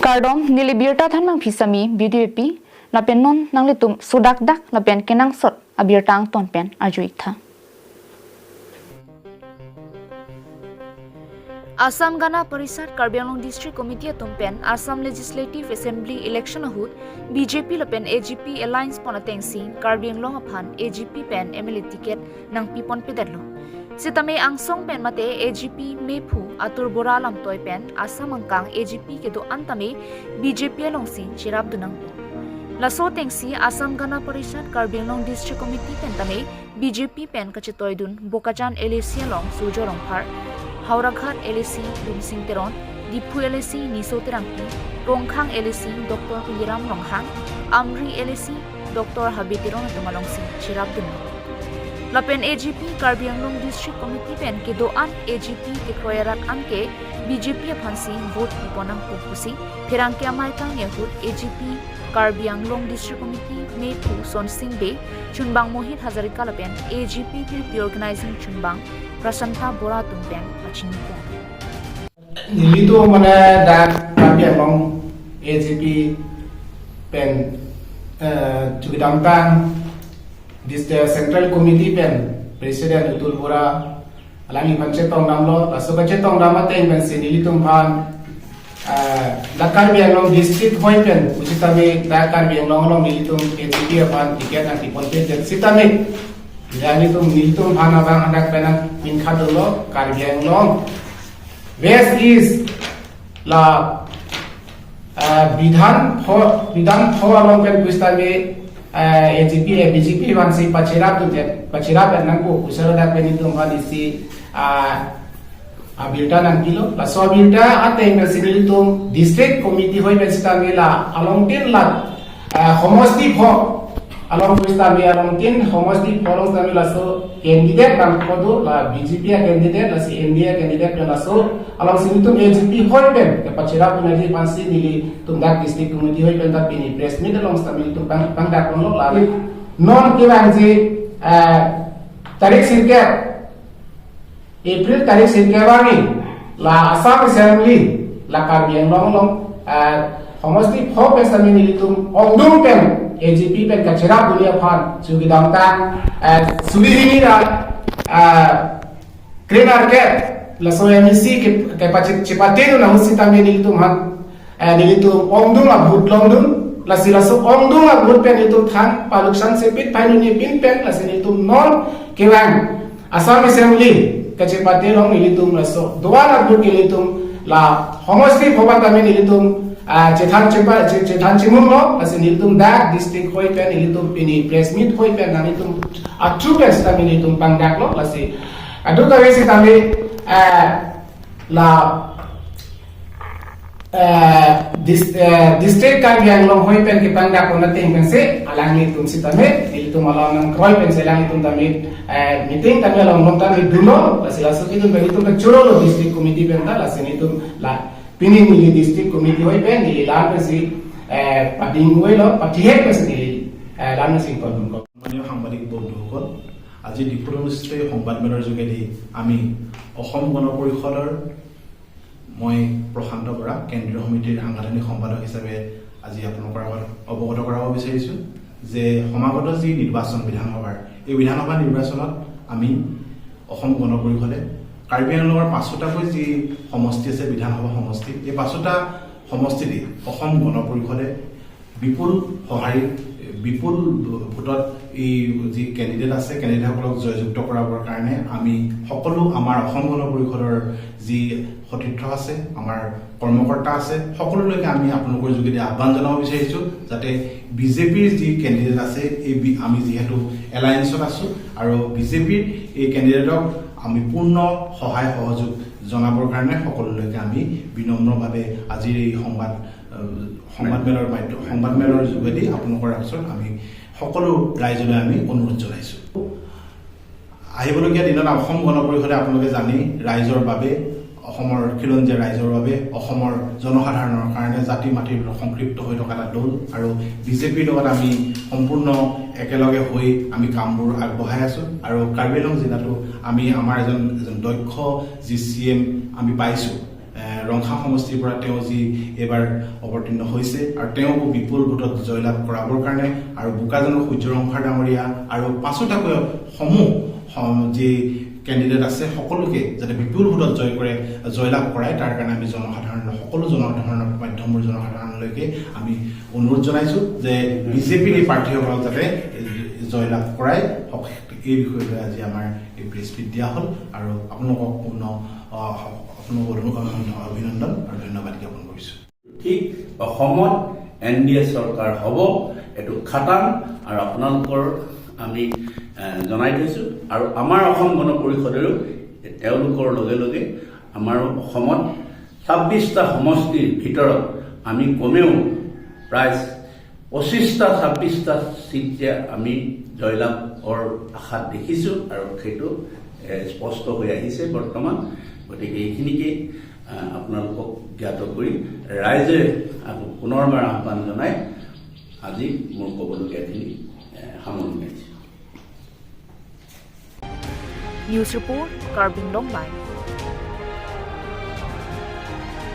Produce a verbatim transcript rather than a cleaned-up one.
Kardom, neli birta thanmang phisami B D P, lapen non nanglitum sodakdak lapen kenangsot abirta angton pen arju-ik tha. Assam Gana Parishad Karbi Anglong District Committee atum pen Assam Legislative Assembly election ahut B J P lapen A G P alliance pon atengsi Karbi Anglong aphan A G P pen M L A ticket nangpi ponpedetlo. Sitame angsong pen mate A G P mephu Atul Bora lamtoi pen Assam angkang A G P kedo-an tame B J P alongsi cherapdun nangpo. Laso atengsi Assam Gana Parishad Karbi Anglong District Committee pen tame B J P pen kachetoidun Bokajan L A C along Surjo Rongphar, Howraghat L A C Bumsing Teron, Diphu L A C Niso Terangpi, Rongkhang L A C Doctor Tuliram Ronghang, Amri L A C Doctor Habe Teron atum alongsi cherapdun. Lapen A G P Karbi Anglong District Committee pen kedo-an A G P kekroi arat anke B J P aphansi vote pipon nangpo pusi pherangke amei kangni ahut A G P Karbi Anglong District Committee mephu Sonsing Bey, chunbang Mohit Hazarika lapen A G P P P organizing chunbang Prashanta Bora atum pen pachinipo. Nelitum mane dak Karbi Anglong A G P pen, eh, chukidamtang dis-, eh, Central Committee pen President Atul Bora alangli aphan chetongdamlo, laso kachetongdam ateng pensi nelitum aphan, eh, dak Karbi Anglong District hoi pen pusitame dak Karbi Anglong along nelitum A G P aphan ticket nangpi ponpedet sitame, ya nelitum, nelitum aphan abang hadak pen nangpinkhat dolo, Karbi Anglong West East la, eh, Bidhan pho, Bidhan pho along pen pusitame, eh, A G P, eh, B J P aphansi pacherapdun, pacherap nangpo pusi ladak pen nelitum aphan isi, ah, abirta nangpilo. Laso abirta ateng pensi nelitum District Committee hoi pen sitame la alongtin la, eh, homosti pho along pusitame alongtin homosti pho along sitame laso candidate nangkok do, la B J P a-candidate, lasi N D A a-candidate, la laso alongsi nelitum A G P hoi pen kepacherapdun aji aphansi nelitum dak District Committee hoi pen ta pini press meet along sitame nelitum pang, pangdaklo, la non kevangji, eh, tarik sirkep, April tarik sirkep arni la Assam Assembly la Karbi Anglong along, eh, homosti pho pen sitame nelitum ongdung pen A G P pen kacherapdunji aphan chukidamtang, eh, suri hini ra, eh, Kren Arket laso M A C ke, kepachip, chipatedun ahut sitame nelitum aphan, eh, nelitum ongdung a-vote longdun, lasi laso ongdung a-vote pen nelitum thang paluksan sepit phainuni pin pen, lasi nelitum non kevang Assam Assembly kachepate along nelitum laso do-an a-vote ke nelitum la homosti pho pen tame nelitum, ah, chethan chepa, che-, chethan chimunglo, lasi nelitum dak district hoi pen nelitum pini press meet hoi pen nelitum athu pen sitame nelitum pangdaklo, lasi adu kave sitame, ah, la, eh, dis-, eh, district Karbi Anglong hoi pen kepangdak pon ateng pensi alanglitum sitame, nelitum along nangkroi pensi alanglitum tame, eh, meeting tame along non tame dunlo, lasi laso kedun pen nelitum kachorolo district committee pen ta, lasi nelitum la pini neli district committee hoi pen neli la-an pensi, eh, pading-oilo, pathihek pensi neli, eh, la-an pensi padungko. মাননীয় সাংবাদিক বন্ধুসকল, আজি ডিফুত অনুষ্ঠিত এই সংবাদমেলৰ যোগেদি আমি অসম গণ পৰিষদৰ, মই প্ৰশান্ত বৰা, কেন্দ্ৰীয় সমিতিৰ সাংগঠনিক সম্পাদক হিচাপে আজি আপোনালোকৰ আগত অৱগত কৰাব বিচাৰিছোঁ যে সমাগত যি নিৰ্বাচন বিধানসভাৰ, এই বিধানসভা নিৰ্বাচনত আমি অসম গণ পৰিষদে কাৰ্বি আংলঙৰ পাঁচোটাকৈ যি সমষ্টি আছে, বিধানসভা সমষ্টি, এই পাঁচোটা সমষ্টিতেই অসম গণ পৰিষদে বিপুল সঁহাৰি, বিপুল ভোটত এই যি কেণ্ডিডেট আছে, কেণ্ডিডেটসকলক জয়যুক্ত কৰাবৰ কাৰণে আমি সকলো আমাৰ অসম গণ পৰিষদৰ যি সতীৰ্থ আছে, আমাৰ কৰ্মকৰ্তা আছে, সকলোলৈকে আমি আপোনালোকৰ যোগেদি আহ্বান জনাব বিচাৰিছোঁ যাতে বিজেপিৰ যি কেণ্ডিডেট আছে, এই বি-, আমি যিহেতু এলায়েন্সত আছোঁ আৰু বিজেপিৰ এই কেণ্ডিডেটক আমি পূৰ্ণ সহায় সহযোগ জনাবৰ কাৰণে সকলোলৈকে আমি বিনম্ৰভাৱে আজিৰ এই সংবাদ, আহ, সংবাদমেলৰ মাধ্যম, সংবাদমেলৰ যোগেদি আপোনালোকৰ ওচৰত আমি সকলো ৰাইজলৈ আমি অনুৰোধ জনাইছোঁ। আহিবলগীয়া দিনত অসম গণ পৰিষদে, আপোনালোকে জানেই, ৰাইজৰ বাবে, অসমৰ খিলঞ্জীয়া ৰাইজৰ বাবে, অসমৰ জনসাধাৰণৰ কাৰণে জাতি মাটিৰ লগত সংপৃক্ত হৈ থকা এটা দল আৰু বিজেপিৰ লগত আমি সম্পূৰ্ণ একেলগে হৈ আমি কামবোৰ আগবঢ়াই আছোঁ আৰু কাৰ্বি আংলং জিলাতো আমি আমাৰ এজন, এজন দক্ষ যি চি এম আমি পাইছোঁ। ৰংখা সমষ্টিৰ পৰা তেওঁ যি এইবাৰ অৱতীৰ্ণ হৈছে আৰু তেওঁকো বিপুল ভোটত জয়লাভ কৰাবৰ কাৰণে আৰু বোকাজানৰ সূৰ্য ৰংফাৰ ডাঙৰীয়া আৰু পাঁচোটাকৈ সমূহ সম- যি কেণ্ডিডেট আছে সকলোকে যাতে বিপুল ভোটত জয় কৰে, জয়লাভ কৰায়, তাৰ কাৰণে আমি জনসাধাৰণ, সকলো জনসাধাৰণৰ মাধ্যমৰ জনসাধাৰণলৈকে আমি অনুৰোধ জনাইছো যে বিজেপিৰ এই প্ৰাৰ্থীসকলক যাতে জয়লাভ কৰায়। হক- এই বিষয়লৈ আজি আমাৰ এই প্ৰেছ মিট দিয়া হ'ল আৰু আপোনালোকক পুনৰ, আহ, আপোনালোকক অভিনন্দন আৰু ধন্যবাদ জ্ঞাপন কৰিছো। ঠিক অসমত এন ডি এ চৰকাৰ হ'ব, এইটো খাটাং। আৰু আপোনালোকৰ আমি, এ, জনাই থৈছো। আৰু আমাৰ অসম গণ পৰিষদেও তেওঁলোকৰ লগে লগে আমাৰ অসমত ছাব্বিশটা সমষ্টিৰ ভিতৰত আমি কমেও প্ৰায় পঁচিশটা ছাব্বিশটা চিট যে আমি জয়লাভৰ আশাত দেখিছো আৰু সেইটো, এ, স্পষ্ট হৈ আহিছে বৰ্তমান। গতিকে এইখিনিকে, আ, আপোনালোকক জ্ঞাত কৰি ৰাইজে আকৌ পুনৰবাৰ আহ্বান জনাই আজি মোৰ ক'বলগীয়াখিনি, এ, সামৰণি মাৰিছো। News report, Karbi Anglong Live.